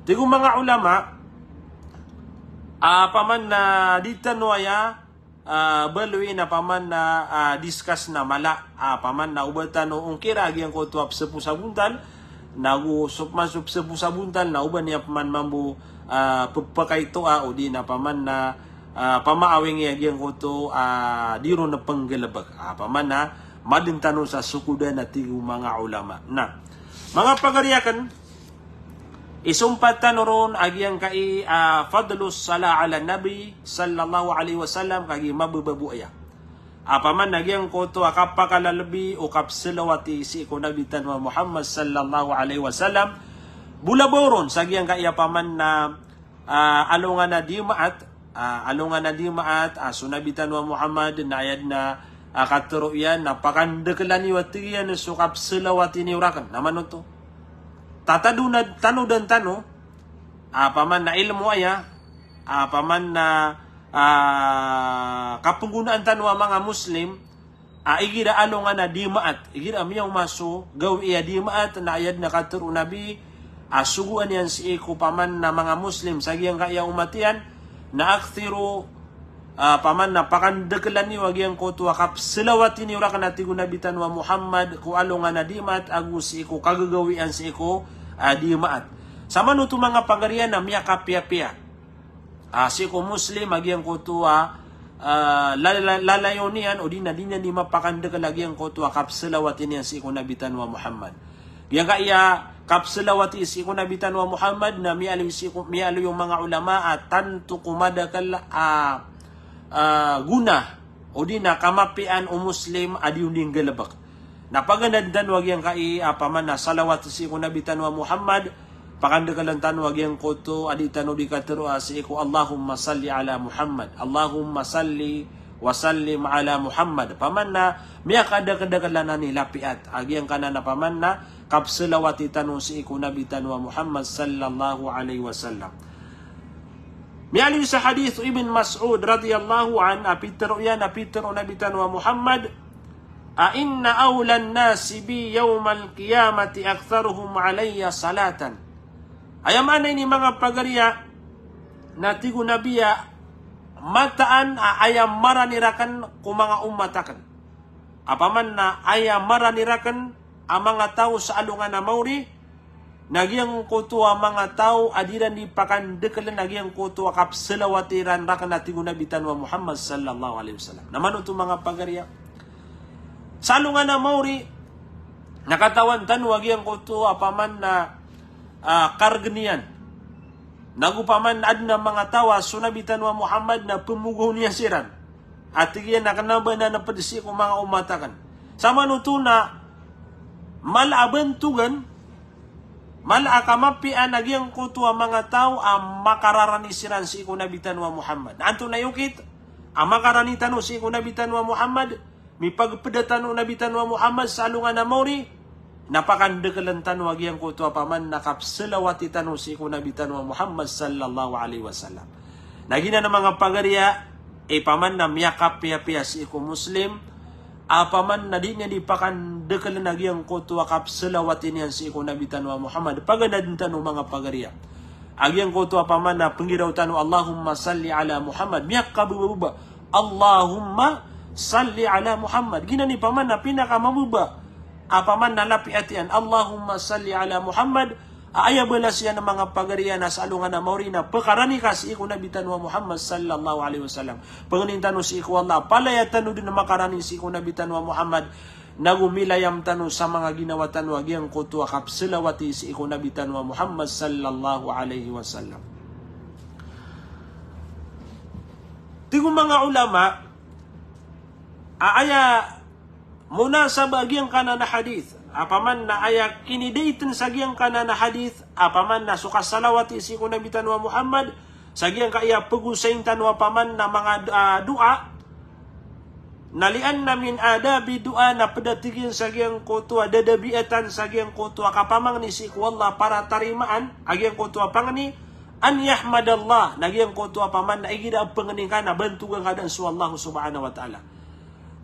Tig o manga ulama, a paman na di tano aya, ah, baloy na paman na, ah, discuss na mala, a paman na o ba tano ongkira a giyangkoto a psapo sa bontal, na go so pman so psapo sa bontal, na o ba niyan paman mambo, ah, ppakaitoa, odi na paman na, ah, pamaawingi a giyangkoto, ah, di ron pnggalbk. A paman na madn tano sa sokodan a tig o manga ulama. Na, manga pagari akn, isompat tano ron a giyangkai, ah, fadlus salah ala nabi sallallahu alaihi wasallam, kagiya mababa bo aya. A paman na giyangkoto a kapakalalbi o kapsalawati sii ko Nabi tano a Muhammad sallallahu alaihi wasallam. Bo labaw ron sa giyangkai a paman na, ah, alongan a Dimaat, ah, alongan a Dimaat, ah, so Nabi tano a Muhammad na aya dn a, ah, katharo iyan na pakandakla niyo a tig iyan so kapsalawati niyo rakn. Na mano oto? Tatadona, tanodan tano, a paman na ilmo aya, a paman na, ah, kapnggonaan tano a manga Muslim, a igira alongan a Dimaat, igira miyaoma so gawii a Dimaat, na aya dn a katharo o Nabi a sogoan iyan sii ko paman na manga Muslim sa giyangkai a omat iyan, na akthiru, ah, paman na pakandakla niyo a giyangkoto a kapsalawati niyo rakn a tig o Nabi tano a Muhammad ko alongan a Dimaat ago sii ko kagagawian sii ko, ah, Dimaat. Sa mano oto manga pagari a na miyakapiyapiya, ah, sii ko Muslim a giyangkoto a, ah, la-, la-, lalayon iyan, odi na di niyan dii mapakandakl a giyangkoto a kapsalawati niyan sii ko Nabi tano a Muhammad. Giyangkai a kapsalawati sii ko Nabi tano a Muhammad na miyaaloy sii ko, miyaaloy o manga ulama a tanto ko madakl a, ah, gona, odi na kamapiyaan o Muslim a di on dii nggalbk. Na paganadn tano a giyangkai a paman na salawat sii ko Nabi tano a Muhammad, pakandaklan tano a giyangkoto a di tano dii katharo a sii ko Allahumma salli ala Muhammad, Allahumma salli wa sallim ala Muhammad. Paman na miyakadakdakl anan i lapiyat a giyangkanan a paman na kapsalawati tano sii ko Nabi tano a Muhammad sallallahu alaihi wasallam. Miyaaloy sa hadith o Ibn Mas'ud radiyallahu anhu, a pitharo iyan, a pitharo o Nabi tano a Muhammad, a inna awlan nasi bi yawmal qiyamati aktharuhum alayya salatan. Aya maana ini manga pagari a, na tig o Nabi a, mataan a aya marani rakn ko manga omat akn. A paman na aya marani rakn a manga taw sa alongan a maori, na giyangkoto a manga taw a di iran dii pakandaklan a giyangkoto a kapsalawati iran rakn a tig o Nabi tano a Muhammad sallallahu alaihi wasallam. Na mano oto manga pagari a, sa alongan a maori, na katawan tano a giyangkoto a paman na, ah, kargn iyan. Nago paman na adn a manga taw a so Nabi tano a Muhammad na pmogohon iyan siran. A tig iyan a kna ba nan pd sii ko manga omat akn. Samanoto na mala a bantogan, mala a kamapiyaan a giyangkoto a manga taw a makararani siran sii ko Nabi tano a Muhammad. Na antonaa i okit a makarani tano sii ko Nabi tano a Muhammad? Mipagpda tano o Nabi tano a Muhammad sa alongan a maori, na pakandkln tano a giyangkoto a paman na kapsalawati tano sii ko Nabi tano a Muhammad sallallahu alaihi wasallam. Na giyanan a manga pagariya i paman na miyakapiyapiya sii ko Muslim a paman na di niyan di pakandkln a giyangkoto a kapsalawati niyan sii ko Nabi tano a Muhammad. Paganadn tano manga pagariya a giyangkoto a paman na pnggiraw tano, "Allahumma salli ala Muhammad." Miyakabababa. "Allahumma salli ala Muhammad." Giyanan i paman na pinakamababa a paman na lapiya tiyan, "Allahumma salli ala Muhammad." A aya balas iyan a manga pagariya na sa alongan a maori na pkarani ka sii ko Nabi tano a Muhammad sallallahu alaihi wasallam. Pangnin tano sii ko Allah, palaya tano dn a makarani sii ko Nabi tano a Muhammad. Nago milayam tano sa manga ginawa tano a giyangkoto a kapsalawati sii ko Nabi tano a Muhammad sallallahu alaihi wasallam. Tig o manga ulama a aya munasabah a giyangkanan a hadith, a paman na aya kinidaitan sa giyangkanan a hadith, a paman na so kasalawati sii ko Nabi tano a Muhammad, sa giyangkaya pagosayin tano a paman na manga, ah, doa, na li'anna min adabi du'a, na pd a tig iyan sa giyangkoto a dadabiatan sa giyangkoto a kapamangni sii ko Allah para tarimaan a giyangkoto a pangni, an yahmadallah, na giyangkoto a paman na igira a pangni ka na bantogan ka dn so Allah subhanahu wa ta'ala.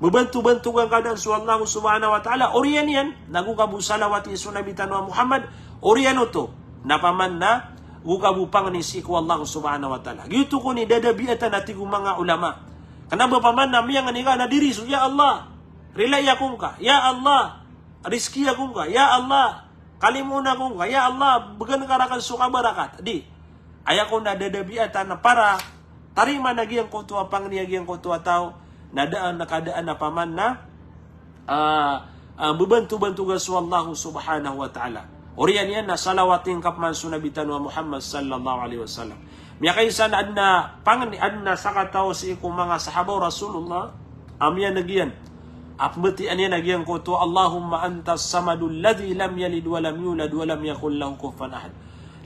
Mbantobantogan ka dn so Allah subhanahu wa ta'ala, oriyan iyan na go ka bo salawati so Nabi tano a Muhammad, oriyan oto na paman na go ka bo pangni sii ko Allah subhanahu wa ta'ala. Giyoto kon i dadabiatan a tig o manga ulama. Kna ba paman na miyangni ka na diri so, "Ya Allah, rilai ako ngka. Ya Allah, rizki ako ngka. Ya Allah, kalimoon ako ngka. Ya Allah, bgan ka rakn so kabarakat." Di. Aya kon a dadabiatan a para tarimaan a giyangkoto a pangni a giyangkoto a taw, na daan a kadaan a paman na, ah, ah, mbantobantogan so Allah subhanahu wa ta'ala. Oriyan iyan na salawati ngka paman so Nabi tano a Muhammad sallallahu alaihi wasallam. Miyakaisa na adn a pangni, adn a sakataw sii ko manga sahaba o Rasulullah a miyaneg iyan a pmbatiyaa niyan a giyangkoto, "Allahumma antas samadul ladhi lam yalid wa lam yulad wa lam yakul lahu kufuwan ahad."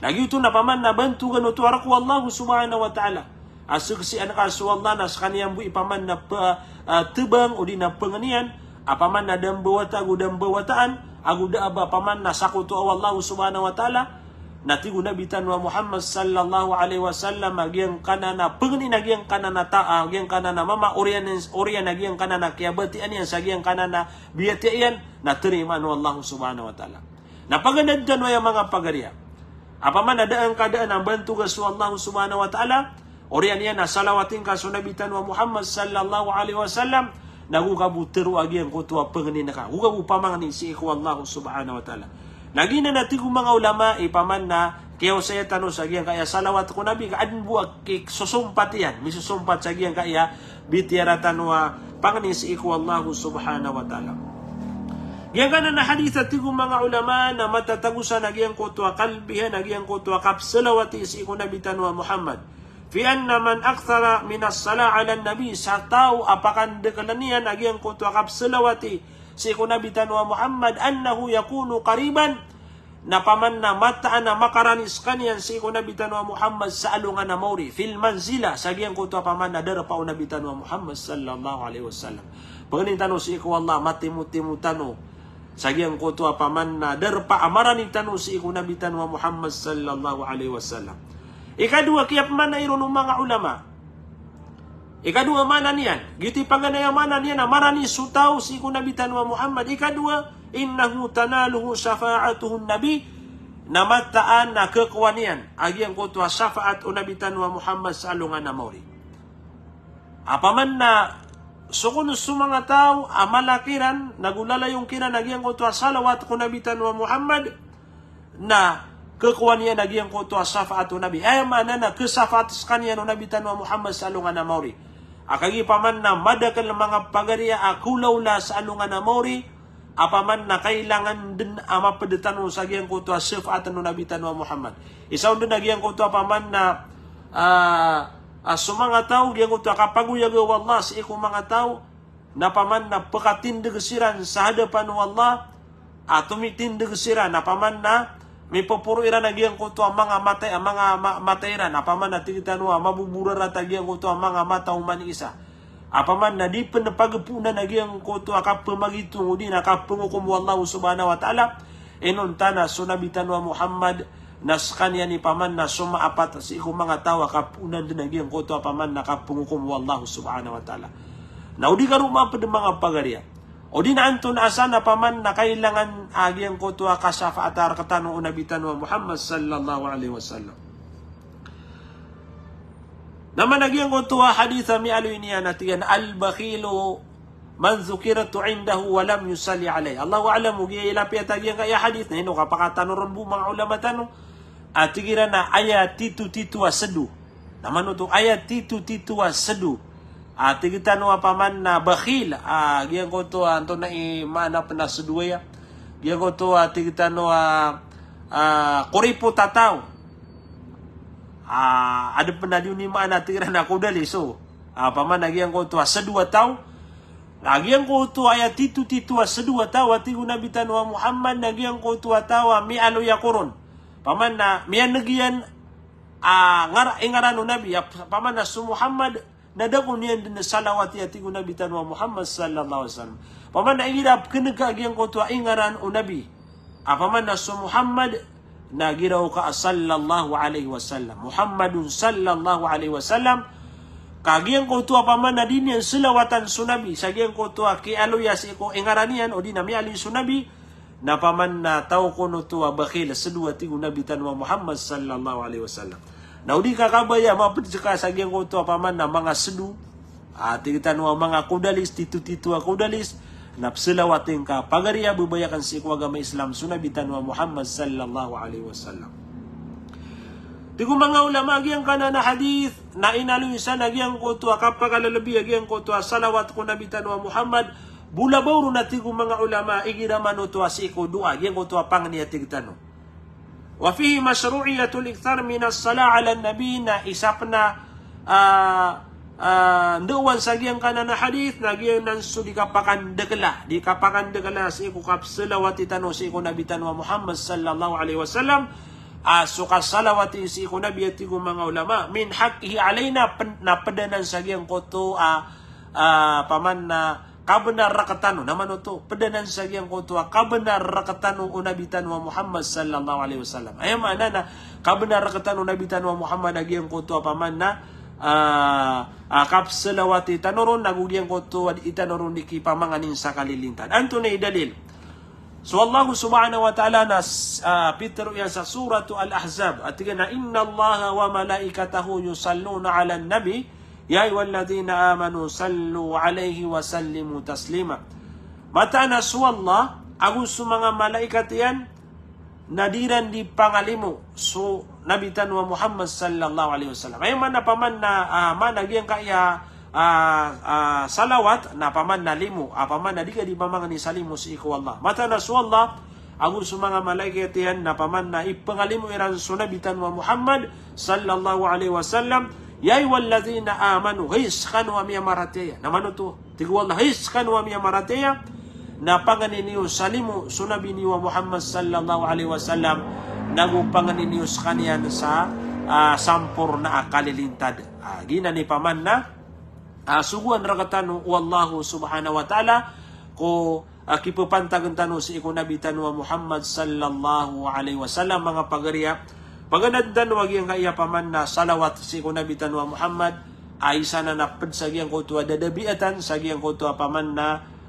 Na giyoto na paman na bantogan oto a rk o Allah subhanahu wa ta'ala. A saksian ka so Allah na skaniyan bo i paman na pa, ah, tbang odi na pangnian, a paman na da mbawata ago da mbawataan, ago da a ba paman na sakotoa o Allah subhanahu wa ta'ala. Na tig o Nabi tano a Muhammad sallallahu alaihi wasallam a giyangkanan a pangni na giyangkanan a ta, a giyangkanan a mama, oriyan, oriyan a giyangkanan a kiyabatiyaa niyan sa giyangkanan a biyatiyaa iyan, na tarimaan o Allah subhanahu wa ta'ala. Na paganad tano aya manga pagariya. A paman na daan ka daan a mbantogan so Allah subhanahu wa ta'ala, oriyan iyan na salawati ngka so Nabi tano a Muhammad sallallahu alaihi wasallam, na go ka bo tharoa a giyangkoto a pangni ngka, go ka bo pamangni sii ko Allah subhanahu wa ta'ala. Na giyanan a tig o manga ulama i paman na kiyaosaya tano sa giyangkaya salawat ko Nabi ka adn bo a kisosompat iyan, misosompat sa giyangkaya bitiyara tano a pangni sii ko Allah subhanahu wa ta'ala. Giyangkanan a hadith a tig o manga ulama na matatagosan a giyangkoto a kalbihan a giyangkoto a kapsalawati sii ko Nabi tano a Muhammad. Fi anna man akthara minas salah ala nabi, sa taw a pakandkln iyan a giyangkoto a kapsalawati sii ko Nabi tano a Muhammad, annahu yakunu qariban, na paman na mataan a makarani skaniyan sii ko Nabi tano a Muhammad sa alongan a maori, fil manzila, sa giyangkoto a paman na darpa o Nabi tano a Muhammad sallallahu alaihi wasallam. Pangnin tano sii ko Allah, matimotimo tano sa giyangkoto a paman na darpa a marani tano sii ko Nabi tano a Muhammad sallallahu alaihi wasallam. Ikadowa, kiyapmaana iron o manga ulama. Ikadowa maana niyan, giyoto i paganay a maana niyan a marani so taw sii ko Nabi tano a Muhammad. Ikadowa, innahu tanaluhu shafa'atuhun nabi, na mataan a khakowa niyan a giyangkoto a shafaat o Nabi tano a Muhammad sa alongan a maori. A paman na so kon so manga taw a mala kiran, nago lalayon kiran a giyangkoto a salawat ko Nabi tano a Muhammad, na khakowa niyan a giyangkoto a shafaat o Nabi. Aya maana na khashafaat skaniyan o Nabi tano a Muhammad sa alongan a maori. A kagiya paman na madakl a manga pagariya a khaolaola sa alongan a maori, a paman na kailangan den a maped tano sa giyangkoto a shafaat o Nabi tano a Muhammad. Isa on den a giyangkoto a paman na, ah, ah, so manga taw giyangkoto a kapagoyaga o Allah sii ko manga taw na paman na pekatindeg siran sa hadapan o Allah, a tomitindeg siran a paman na mipeporo iran a giyangkoto a manga mata, a manga ma-, mata iran, a paman na tig tano a maboborarat a giyangkoto a manga mata o manosiya. A paman na di pen pagepoonan a giyangkoto a kapemagitong odi na kapengokom o Allah subhanahu wa ta'ala. Inonta na so Nabi tano a Muhammad na sekaniyan i paman na so maapat sii ko manga taw a kapoonan den a giyangkoto a paman na kapengokom o Allah subhanahu wa ta'ala. Na odi karo maped manga pagariya. Odi na antonaa san a paman na kailangan a giyangkoto a kasafaat a rektano o Nabi tano a Muhammad sallallahu alaihi wasallam. Na mana giyangkoto a hadith a miyaaloy niyan a tig iyan, "Al-bakhilu man dhukirtu indahu wa lam yusalli alayya." Allahu a'lam, ogaid i lapiyat a giyangkaya hadith na ino kapakatano ron bo manga ulama tano. A tig iran a aya titotito a sedo. Na mano oto aya titotito a sedo. A tig tano a paman na bakhil, a giyangkoto a antonaa i maana pen a sedo aya. Giyangkoto a tig tano a, a koripot a taw. A, aden pen a di on i maana tig iran a kodalis, o. A, paman a giyangkoto a sedo a taw. Na giyangkoto aya titotito a sedo a taw a tig o Nabi tano a Muhammad na giyangkoto a taw a miyaaloy ako ron. Paman na miyaneg iyan a ngar-, ingaran o Nabi, a paman na so Muhammad na da ko niyan den salawati a tig o Nabi tano a Muhammad sallallahu alaihi wasallam. Paman na igira pekeneg ka a giyangkoto a ingaran o Nabi, a paman na so Muhammad na giraw ka a sallallahu alaihi wasallam. Muhammadun sallallahu alaihi wasallam. Ka giyangkoto a paman na di niyan selawatan so Nabi sa giyangkoto a kiyaaloya sii ko ingaran iyan, odi na miyaaloy so Nabi, na paman na taw kon oto a bakhil, sedo a tig o Nabi tano a Muhammad sallallahu alaihi wasallam. Na odi ka kabaya maped seka sa giyangkoto a paman na manga sedo, a tig tano a manga kodalis, titotito a kodalis, na peselawati ngka pagariya, bebaya aken sii ko agama Islam so Nabi tano a Muhammad sallallahu alaihi wasallam. Tig o manga ulama a giyangkanan a hadith na inaloy san a giyangkoto a kapakalelebi a giyangkoto a salawat ko Nabi tano a Muhammad, bolabaw ron a tig o manga ulama igira manoto a sii ko doa, giyangkoto a pangni a tig tano. Wa fihi mashru'iyyatul ikthar minas salah ala nabi, na isa pen a, a, a, ndaowan sa giyangkanan a hadith, na giyanan so di kapakandekela, di kapakandekela sii ko kapselawati tano sii ko Nabi tano a Muhammad sallallahu alaihi wasallam, a so kasalawati sii ko Nabi a tig o manga ulama, min haqqihi alaina, pen-, na ped anan sa giyangkoto a, a, paman na kabenar rektano, na manoto, ped anan sa giyangkoto a kabenar rektano o Nabi tano a Muhammad sallallahu alaihi wasallam. Aya maana na kabenar rektano o Nabi tano a Muhammad a giyangkoto a paman na, a, a, kapselawati tano ron, nago giyangkoto a di tano ron di kipamanganin sa kalilintad. Antonaa i dalil? So Allah subhanahu wa ta'ala na s-, a, pitero iyan sa Suratu Al-Ahzab, a tig iyan a, "Innallaha wa malaikatahu yusalluna alan nabi, ya ayyuhalladhina amanu sallu alaihi wa sallimu taslima." Mataan a so Allah ago so manga malaikat iyan na di iran di pangalimo so Nabi tano a Muhammad sallallahu alaihi wasallam. Aya maana paman na, a, maana giyangkaya, a, a, salawat na paman na limo, a, paman na di ka di pamangni sa limo sii ko Allah. Mataan a so Allah ago so manga malaikat iyan na paman na ipangalimo iran so Nabi tano a Muhammad sallallahu alaihi wasallam, "Ya ayyuhalladhina amanu," hay sekano a miyamaratiyaya. Na manoto, tig o Allah, hay sekano a miyamaratiyaya, na pangni niyo sa limo so Nabi niyo a Muhammad sallallahu alaihi wasallam, nago pangni niyo sekaniyan sa, a, samporna a kalilintad. A, giyanan i paman na, a, sogoan rektano o Allah subhanahu wa ta'ala ko a, kipepantagen tano sii ko Nabi tano a Muhammad sallallahu alaihi wasallam, manga pagariya. Paganad tano a giyangkaya paman na salawat sii ko Nabi tano a Muhammad, a, isa nan a ped sa giyangkoto a dadabiatan, sa giyangkoto a paman na,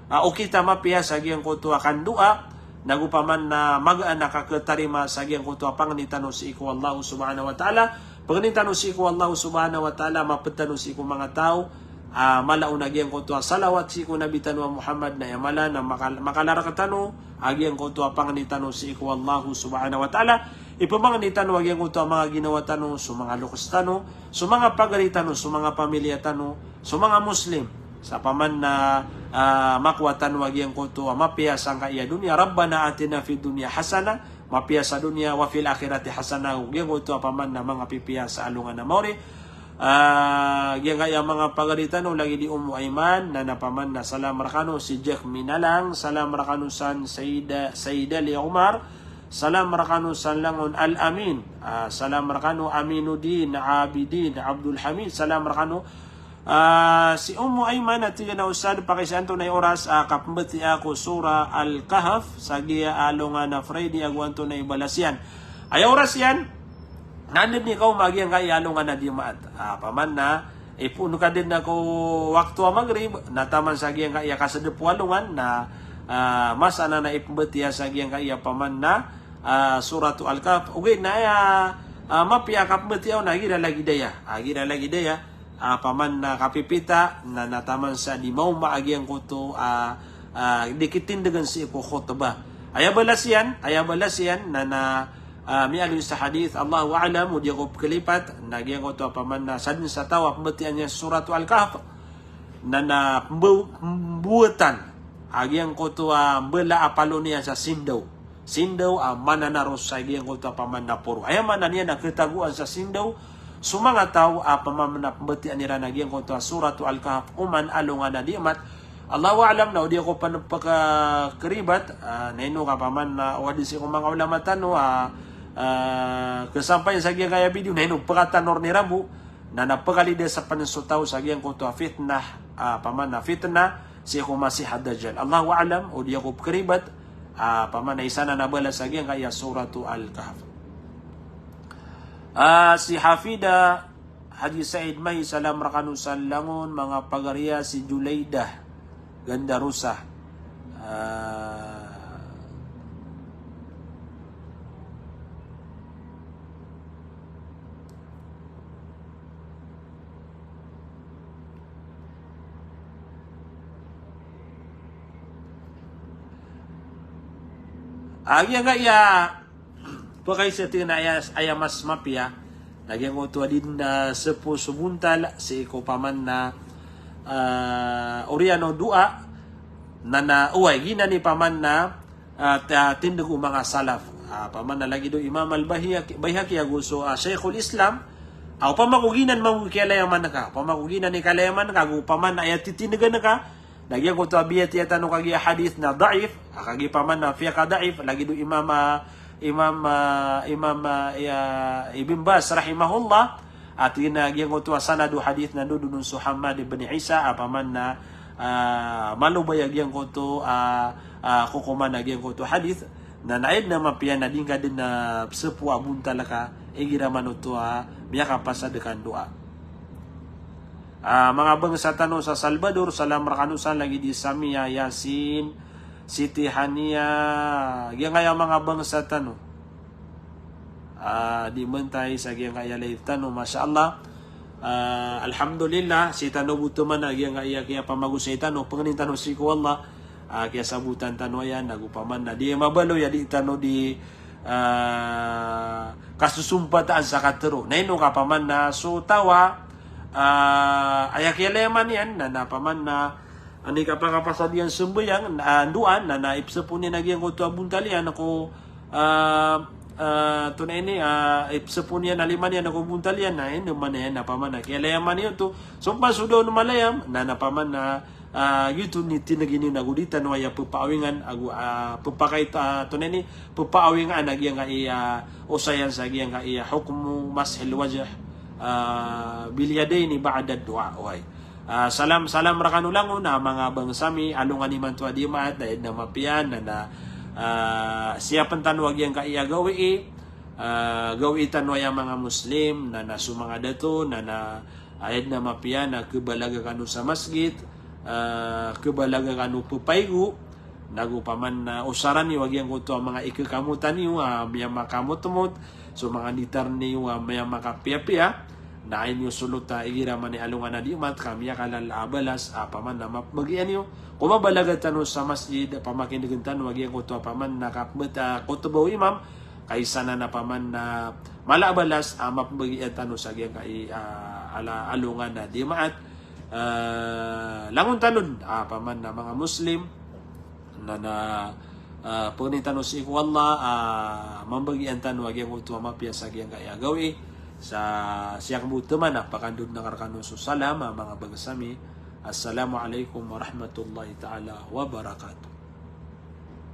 a, okit a mapiya, sa giyangkoto a kandoa, nago paman na magaan a kaketarima sa giyangkoto a pangni tano sii ko Allah subhanahu wa ta'ala. Pangni tano sii ko Allah subhanahu wa ta'ala, maped tano sii ko manga taw a mala on a giyangkoto a salawat sii ko Nabi tano a Muhammad, na aya mala na makal-, makala rektano a giyangkoto a pangni tano sii ko Allah subhanahu wa ta'ala. Ipamangni tano a giyangkoto a manga ginawa tano, so manga lokes tano, so manga pagari tano, so manga pamilya tano, so manga Muslim Sa paman na, ah, makowa tano a giyangkoto a mapiya sangkaya doniya, Rabbana atina fid dunya hasanah, mapiya sa doniya, wa fil akhirati hasanah, giyangkoto a paman na manga pipiya sa alongan a maori. Ah, giyangkaya manga pagari tano lagid i Ummu Ayman, na na paman na salam rekano si Jack Minalang, salam rekano san Saida, Saida Li Umar, salam rekano san langon Al-Amin, ah, salam rekano Aminuddin, Abidin, Abdul Hamid, salam rekano Ah, si Ummu Ayman a tig iyan a Ustadh, pakaiza antonaa i oras a kapembetiya ko Surah Al-Kahf sa giya alongan a Friday ago antonaa i balas iyan. Aya oras iyan, na anda den i kaoma giyangkaya alongan a Dimaat. Ah, paman na ipoon ka den ko wakto a Maghrib, na taman sa giyangkaya kasedep o alongan, na, ah, masa anan a ipembetiya sa giyangkaya paman na, ah, Suratu Al-Kahf. Ogaid na aya, ah, mapiya a kapembetiya on na igira lagid aya. Ah, igira lagid aya. Ah, paman na kapipita, na, na taman sa di maoma a giyangkoto, ah, ah, di kitindegen sii ko khotbah. Aya balas iyan, aya balas iyan, na, na, ah, miyaaloy sa hadith, Allahu a'lam, o di ako pekelipat, na giyangkoto a paman na sadn sa taw a pembetiyaan iyan Suratu Al-Kahf, na, na pembo-, pembotan a giyangkoto a mbala a palo niyan sa sindaw. Sindaw a mananaros sa giyangkoto a paman na poro. Aya maana niyan na ketagoan sa sindaw so manga taw a paman na pembetiyaan iran a giyangkoto a Suratu Al-Kahf oman alongan a Dimaat. Allahu a'lam, na o di ako pen pekakeribat, ah, na ino ka paman na o adi sii ko manga ulama tano, ah, ah, kesampayan sa giyangkaya video, na ino pekatanor iran bo, na na pekalidasa pen so taw sa giyangkoto a fitnah, ah, paman na fitnah sii ko Masih ad-Dajjal. Allahu a'lam, o di ako pekeribat, ah, paman na isa anan a balas sa giyangkaya Suratu Al-Kahf. Ah, si Hafida Haji Said Mahi, salam rekano san langon, manga pagari a si Julaidah Gandarosa. Ah, Agi angkaya pekaiza tig iyan a aya, aya mas mapiya na giyangkoto a di den, ah, sepo so bontal sii ko paman na, ah, oriyan o doa, na, na oway, giyanan i paman na, ah, ta-, tindeg o manga salaf. Ah, paman na lagid o Imam Al-Baihaqi, Baihaqi ago so, ah, Shaykhul Islam. Ah, opama ko giyanan mambo i kiyalayaman ka, opama ko giyanan i kalayaman ka, ago paman na aya titindegan ka, na giyangkoto a biyatiya tano kagiya hadith na daif, a kagiya paman na piyakadaif, lagid o Imam, ah, Imam, ah, Imam, ah, iya, Ibn Baz rahimahullah, a tig iyan a giyangkoto a sanad o hadith na dodon on so Hammad ibn Isa, a paman na, ah, malobay a giyangkoto, ah, ah, kokoman a giyangkoto a hadith, na aya den a mapiya na di ngka den, ah, sepo a bontal ka, igira man oto a miyakapasad ka an doa. Ah, manga bangsa tano sa Salvador, salam rekano san lagid i Samia, Yasin, Siti Hania, giyangkaya manga bangsa tano. Ah, di mentay sa giyangkaya live tano, masha Allah. Ah, alhamdulillah, sii tano bo toman a giyangkaya kiyapamagosay tano, pengenin tano sii ko Allah. Ah, kiyasabotan tano aya, nago paman na di mabaloy a di tano di, ah, kasosompataan sa katero. Na ino ka paman na so taw a, ah, aya kiyalayaman iyan, na, na paman na, ani kapakapasad iyan sembayang, na, ah, doa, na, na ipsepo niyan a giyangkoto a bontal iyan ko, ah, ah, tonaa ini, ah, ipsepo niyan a lima niyan ko bontal iyan, na ino man iyan, na paman na kiyalayaman iyan oto. Sompa so da on malayam, na, na paman na, ah, giyoto i tinegi niyo nago di tano aya pepaawingan, ago, ah, pepakait, ah, tonaa ini, pepaawingan a giyangkaya, ah, osayan sa giyangkaya hukmu mashil wajh, ah, bil yadaini ba'da du'a, oway. Ah, salam, salam rekano langon, ah, manga bangsa mi, alongan imanto a Dimaat, na aya den a mapiya na, na, ah, siyapen tano a giyangkaya gawii, ah, gawii tano aya manga Muslim, na, na so manga dato, na, na, aya den a mapiya na kebalaga kano sa masjid, ah, kebalaga kano pepaigo, nago paman na osaran iyo a giyangkoto a manga ikekamotan iyo a miyamakamotmot, so manga nitar niyo a miyamakapiyapiya, na aya niyo solot a igira man i alongan a Dimaat ka miyakalala a balas a paman na mapembagian iyo. Ko mabalaga tano sa masjid, pamakindegen tano a giyangkoto a paman na kapembet a khotbah o imam, ka isa anan a paman na mala a balas a mapembagian tano sa giyangkai, ah, ala alongan a Dimaat. Eh, langon tano, ah, paman a manga Muslim, na, na, ah, pangnin tano sii ko Allah, ah, mambagian tano a giyangkoto a mapiya sa giyangkaya a gawii. Sa siyakn bo taman a pakandod akn rkano so salam a manga bagsa mi. Assalamu alaikum warahmatullahi ta'ala wabarakatuh.